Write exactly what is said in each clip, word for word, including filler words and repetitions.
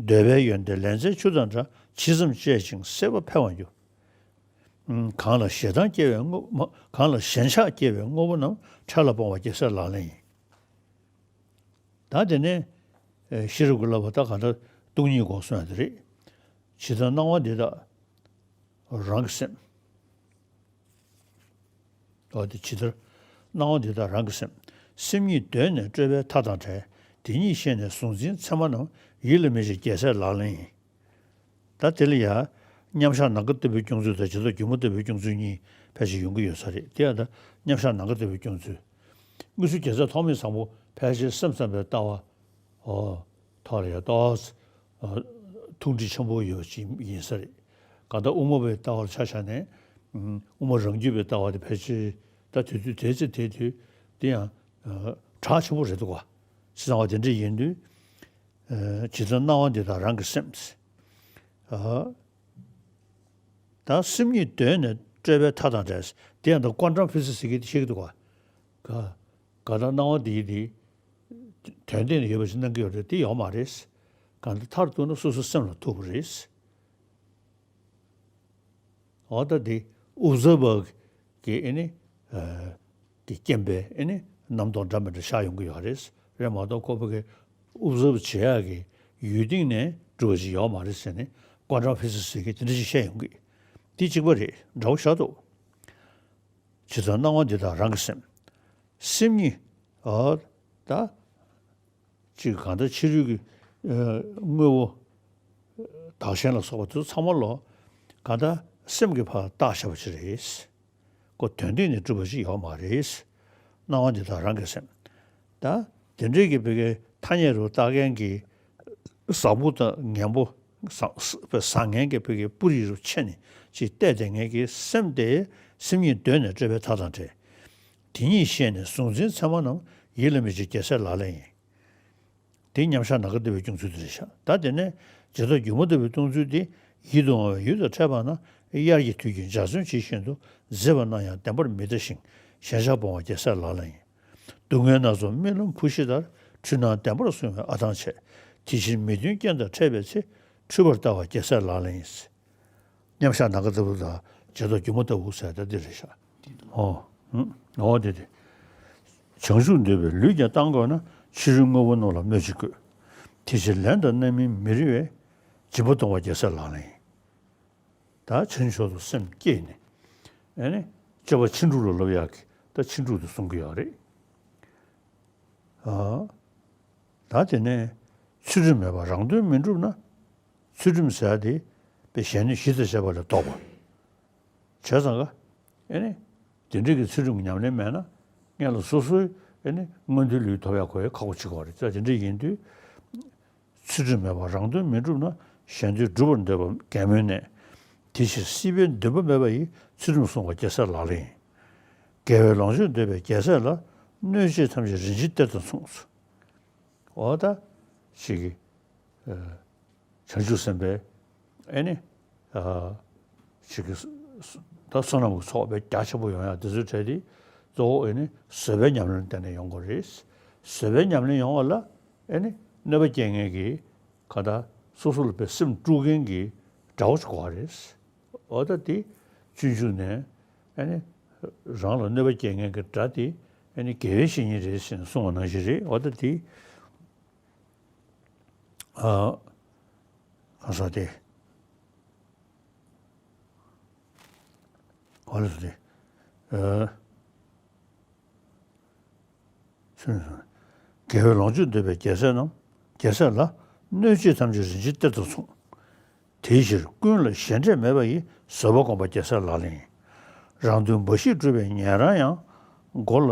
འདོད་པའི་ཡོན་ཏན་ལན་ཚྭའི་ཆུ་དང་འདྲ། ཇི་ཙམ་སྤྱད་ཅིང་སྲེད་པ་འཕེལ་བར་འགྱུར། གང་ལ་ཞེ་སྡང་སྐྱེ་བའི་དངོས་མ། གང་ལ་ཞེན་ཆགས་སྐྱེ་བའི་དངོས་པོ་རྣམས། འཕྲལ་ལ་སྤོང་བ་རྒྱལ་སྲས་ལག་ལེན་ཡིན། ད་དེ་ནས་ཤེས་རབ་ཀྱི་བསླབ་པ་ད་གང་ལྟར་སྟོང་ཉིད་སྐོར་གསུངས་ཡ་དེ་རེད། ཇི་ལྟར་སྣང་བ་འདི་དག་རང་གི་སེམས། འོ་དེ་ཇི་ལྟར་སྣང་བ་འདི་དག་རང་གི་སེམས། སེམས་ཉིད་གདོད་ནས་སྤྲོས་པའི་མཐའ་དང་བྲལ། དེ་ཉིད་ཤེས་ནས་གཟུང་འཛིན་མཚན་མ་རྣམས། ཡིད་ལ་མི་བྱེད་རྒྱལ་སྲས་ལག་ལེན་ཡིན། ད་དེ་ལ་ཡང་མཉམ་བཞག་ནམ་མཁའ་ལྟ་བུའི་སྐྱོང་ཚུལ་དང་ཇི་ལྟར་སྒྱུ་མ་ལྟ་བུའི་སྐྱོང་ཚུལ་གཉིས་ཕལ་ཆེར་ཡོང་གི་ཡོད་ས་རེད། དེ་ཡང་ད་མཉམ་བཞག་ནམ་མཁའ་ལྟ་བུའི་སྐྱོང་ཚུལ། དངོས་སུ་རྒྱལ་སྲས་ཐོགས་མེད་བཟང་པོ་ཕལ་ཆེར་སེམས་ཙམ་པའི་ལྟ་བ། ཨོ། ཐོག་ལ་ཡང་ལྟ་བ། ཨོ། ཐུགས་འདྲིས་ཆེན་པོ་ཡོད་པ་ཅིག་ཡིན་ས་རེད། གང་ལྟར་དབུ་མ་པའི་ལྟ་བར་ཆ་བཞག་ནས། ཨུམ། དབུ་མ་རང་རྒྱུད་པའི་ལྟ་བ་དེ་ཕལ་ཆེར་ད་དུས་ཚོད་དེ་ཚེ་དེ་དུས་དེ་ཡང་། ཨ། གྲགས་ཆེན་པོ་རེད་འདུག་ག། བྱས་ཙང་བ་དེ་འདྲ་ཡིན་དུས། ཨ། ཇི་ལྟར་སྣང་བ་འདི་དག་རང་གི་སེམས། ཨ། ད་སེམས་ཉིད་གདོད་ནས་སྤྲོས་པའི་མཐའ་དང་བྲལ། དེ་ཡང་ད་ཀོན་ཊམ་ཕི་ཟིག་ཟེར་གྱི་དེ་ཤེས་ཀྱི་འདུག་ག། ག། གང་ལྟར་སྣང་བ་འདི་ཡི་དེ་དོན་སྟེང་ནས་ཡོད་པ་ཞིག་སྣང་གི་ཡོད་རེད། དེ་ཡོད་མ་རེད། གང་ལྟར་མཐར་གཏུགས་ན་སོ་སོའི་སེམས་ལ་ཐུག་པ་རེད། འོ་ད་དེ་ཨོབ་ཛར་བར་གྱི་ཨེ་ནི། ཨ། དེ་རྐྱེན་པས་ཨེ་ནི་རྣམ་རྟོག་འདྲ་མི་འདྲ་ཤར་ཡོང་གི་ཡོད་རེད། རེད་མ་གཏོགས་ཁོ་པ་གི་ཨོབ་ཛར་བ་བྱེད་ཡག་གི་ཡུལ་སྟེང་ནས་གྲུབ་པ་ཞིག་ཡོད་མ་རེད་ཟེར་ནས་ཀོན་ཊམ་ཕི་ཟིག་ཟེར་གྱི་དེ་འདྲ་ཞིག་བཤད་ཡོང་གི། དེ་གཅིག་པ་རེད། འདྲ་བོ་ཤར་འདུག། ཇི་ལྟར་སྣང་བ་འདི་དག་རང་གི་སེམས། སེམས་ཉིད། ཨ། ད། གཅིག་གང་ལྟར་ཕྱི་རོལ་གྱི། ཨ། དངོས་པོ། བདག་གཞན་ལ་སོགས་པ་དེ་ཚོ་ཚང་མ་ལོ། གང་ལྟར་སེམས་ཀྱིས་ཕར་བཏགས་བཞག་པ་ཞིག་རེད། ཁོ་དོན་སྟེང་ནས་གྲུབ་པ་ཞིག་ཡོད་མ་རེད། སྣང་བ་འདི་དག་རང་གི་སེམས། ད་དེ་འདྲའི་གི་བོད་ཀྱི་ཐ་སྙད་རུ་བཏགས་མཁན་གྱི་བཟང་པོ་དང་ངན་པོ། བཟང་བཟང་ངན་གྱི་བོད་ཀྱི་སྤུ་རིས་རུ་ཕྱེ་ནས་ཅིག་བལྟས་བསྡད་མཁན་གྱི་སེམས་དེ་སེམས་ཉིད་གདོད་ནས་སྤྲོས་པའི་མཐའ་དང་བྲལ། དེ་ཉིད་ཤེས་ནས་གཟུང་འཛིན་མཚན་མ་རྣམས། ཡིད་ལ་མི་བྱེད་རྒྱལ་སྲས་ལག་ལེན་ཡིན། དེ་མཉམ་བཞག་ནམ་མཁའ་ལྟ་བུའི་སྐྱོང་ཚུལ་དེ་རེད་ཤག། ད་དེ་ནས་ཇི་ལྟར་སྒྱུ་མ་ལྟ་བུའི་སྟོང་ཚུལ་དེ། ཡིད་དུ་འོང་བའི་ཡུལ་དང་འཕྲད་པ་ན། དབྱར་གྱི་དུས་ཀྱི་འཇའ་ཚོན་ཇི་བཞིན་དུ། མཛེས་པ་རྣམས་ཡང་བདེན་པར་མི་ལྟ་ཞིང་། ཞེན་ཆགས་སྤོང་བ་རྒྱལ་སྲས་ལག་ལེན་ཡིན། སྡུག་བསྔལ་སྣ་ཚོགས་རྨི་ལམ་བུ་ཤི་ལྟར། འཁྲུལ་སྣང་བདེན་པར་བཟུང་བའི་ཨ་ཐང་ཆད། དེ་ཕྱིར་མི་མཐུན་རྐྱེན་དང་འཕྲད་པའི་ཚེ། འཁྲུལ་པར་ལྟ་བ་རྒྱལ་སྲས་ལག་ལེན་ཡིན། མཉམ་བཞག་ནམ་མཁའ་ལྟ་བུ་དང་ཇི་ལྟར་སྒྱུ་མ་ལྟ་བུ་ཟེར་ད་འདི་རེད་ཤག། ཨོ། ཨོ་དེ་དེ། བྱང་ཆུབ་འདོད་པའི་ལུས་ཀྱང་བཏང་དགོས་ན། ཕྱི་རོལ་དངོས་པོ་རྣམས་ལ་སྨོད་ཅིག་དགོས། དེ་ཕྱིར་ལན་དང་རྣམ་སྨིན་མི་རིང་བས། སྦྱིན་པ་གཏོང་བ་རྒྱལ་སྲས་ལག་ལེན་ཡིན། ད་བྱང་ཆུབ་ཏུ་སེམས་བསྐྱེད་ནས། ཨ་ནི་སྤྱོད་པ་ཕྱིན་དྲུག་ལ་སློབ་ཡག་གི་ད་ཕྱིན་དྲུག་དེ་གསུང་གི་ཡོད་རེད། ཨ། ད་དེ་ནས་ཚུལ་ཁྲིམས་མེད་པར་རང་དོན་མི་འགྲུབ་ན། ཚུལ་ཁྲིམས་ཟེར་ཡ་དེ་དཔེ་གཞན་ནི་ཞི་བདེ་བྱེད་པ་ལས་ལྡོག་པ། བྱས་ཙང་ཀ། ཨེ་ནི། དེ་འདྲའི་གི་ཚུལ་ཁྲིམས་ཀྱི་ཉམས་ལེན་མེད་ན། སྔོན་ལ་སོ་སོའི་ཨེ་ནི་མངོན་མཐོའི་ལུས་ཐོབ་ཡག་གོ་ཡ་ཁག་པོ་ཆགས་ཀྱི་ཡོད་རེད། ད་དེ་འདྲ་ཡིན་དུས། ཚུལ་ཁྲིམས་མེད་པར་རང་དོན་མི་འགྲུབ་ན། གཞན་དོན་སྒྲུབ་པར་འདོད་པ་གད་མོའི་གནས། དེ་ཕྱིར་སྲིད་པའི་འདུན་པ་མེད་པ་ཡིས། ཚུལ་ཁྲིམས་བསྲུང་བ་རྒྱལ་སྲས་ལག་ལེན་ཡིན། དགེ་བའི་ལོངས་སྤྱོད་འདོད་པའི་རྒྱལ་སྲས་ལ། གནོད་བྱེད་ཐམས་ཅད་རིན་ཆེན་གཏེར་དང་མཚུངས། འོ་ད། ཞིག་གི། ཨ། བྱང་ཆུབ་སེམས་དཔའི། ཨེ་ནི། ཨ། ཞིག་གི། ད་བསོད་ནམས་ཀྱི་ཚོགས་དཔེ་རྒྱ་ཆེན་པོ་ཡོང་ཡག་དེ་ཚོའི་གྲས་དེ། གཙོ་བོ་ཨེ་ནི་བཟོད་པའི་ཉམས་ལེན་བརྟེན་ནས་ཡོང་དགོས་རེད། བཟོད་པའི་ཉམས་ལེན་ཡོང་བ་ལ། ཨེ་ནི་གནོད་པ་སྐྱེལ་མཁན་གྱི། ག་ད། སོ་སོ་ལ་དཔེ་སེམས་དཀྲུག་མཁན་གྱི་དགྲ་བོ་ཞིག་དགོས་པ་རེད། འོ་ད་དེ་སྤྱོད་འཇུག་ནས། ཨ་ནི་རང་ལ་གནོད་པ་སྐྱེལ་མཁན་གྱི་དགྲ་དེ། ཨ་ནི་དགེ་བའི་བཤེས་གཉེན་རེད་ཟེར་ནས་གསུངས་པ་ནང་བཞིན་རེད། འོ་ད་དེ། ཨ། གང་ཟག་དེ། འོ་ད་དེ། ཨ། དགེ་བའི་ལོངས་སྤྱོད་འདོད་པའི་རྒྱལ་སྲས་རྣམས། རྒྱལ་སྲས་ལ། གནོད་བྱེད་ཐམས་ཅད་རིན་ཆེན་གཏེར་དང་མཚུངས། དེའི་ཕྱིར་ཀུན་ལ་ཞེ་འགྲས་མེད་པ་ཡིས། བཟོད་པ་བསྒོམ་པ་རྒྱལ་སྲས་ལག་ལེན་ཡིན། རང་དོན་འབའ་ཞིག་སྒྲུབ་པའི་ཉན་རང་ཡང་། མགོ་ལ་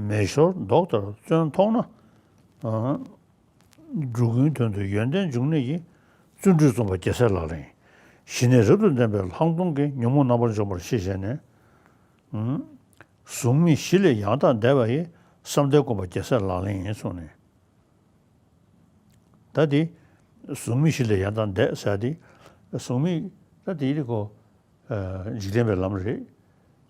མེ་ཤོར་མདོག་ལྟར་བཙོན་ཐོགས་ན། འགྲོ་ཀུན་དོན་དུ་ཡོན་ཏན་འབྱུང་ནི་ཡིས། བརྩོན་འགྲུས་རྩོམ་པ་རྒྱལ་སྲས་ལག་ལེན་ཡིན། ཞི་གནས་རབ་ཏུ་ལྡན་པའི་ལྷག་མཐོང་གིས། ཉོན་མོངས་རྣམ་པར་འཇོམས་པར་ཤེས་བྱས་ནས། གཟུགས་མེད་བཞི་ལས་ཡང་དག་འདས་པ་ཡི། བསམ་གཏན་བསྒོམ་པ་རྒྱལ་སྲས་ལག་ལེན་ཡིན་གསུངས་ནས། ད་དེ། གཟུགས་མེད་བཞི་ལས་ཡང་དག་འདས་ཟེར་དེ། གཟུགས་མེད། ད་དེ་ཡིན་གོ། ཨ། འཇིག་རྟེན་པའི་ལམ་རེད།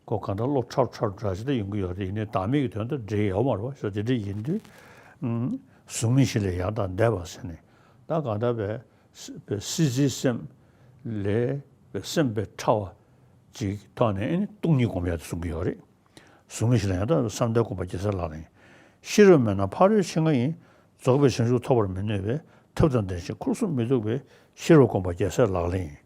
ཁོ་གང་ལྟར་བློ་ཁྲབ་ཁྲབ་འདྲ་ཞིག་ད་ཡོང་གི་ཡོད་རེད། ཡིན་ནའི་བདག་མེད་ཀྱི་དོན་དང་འབྲེལ་ཡོད་མ་རེད་པ། ཞོ་དེ་འདྲ་ཡིན་དུས། ཨུམ། གཟུགས་མེད་བཞི་ལས་ཡང་དག་འདས་པ་ཟེར་ནས། ད་གང་ལྟར་བས། སྲིད་རྩེའི་སེམས་ལས་སེམས་དཔའི་ཕྲ་བ་ཅིག་ཐོག་ནས་ཨེ་ནི་སྟོང་ཉིད་སྒོམ་ཡག་དེ་གསུང་གི་ཡོད་རེད། གཟུགས་མེད་ཞི་ལྷག་ཡང་དག་བསམ་གཏན་སྒོམ་པ་རྒྱལ་སྲས་ལག་ལེན། ཤེས་རབ་མེད་ན་ཕ་རོལ་ཕྱིན་ལྔ་ཡིན། རྫོགས་པའི་བྱང་ཆུབ་ཐོབ་པར་མི་ནུས་པས། ཐབས་དང་ལྡན་ཞིང་འཁོར་གསུམ་མི་ཚུགས་པའི། ཤེས་རབ་སྒོམ་པ་རྒྱལ་སྲས་ལག་ལེན་ཡིན།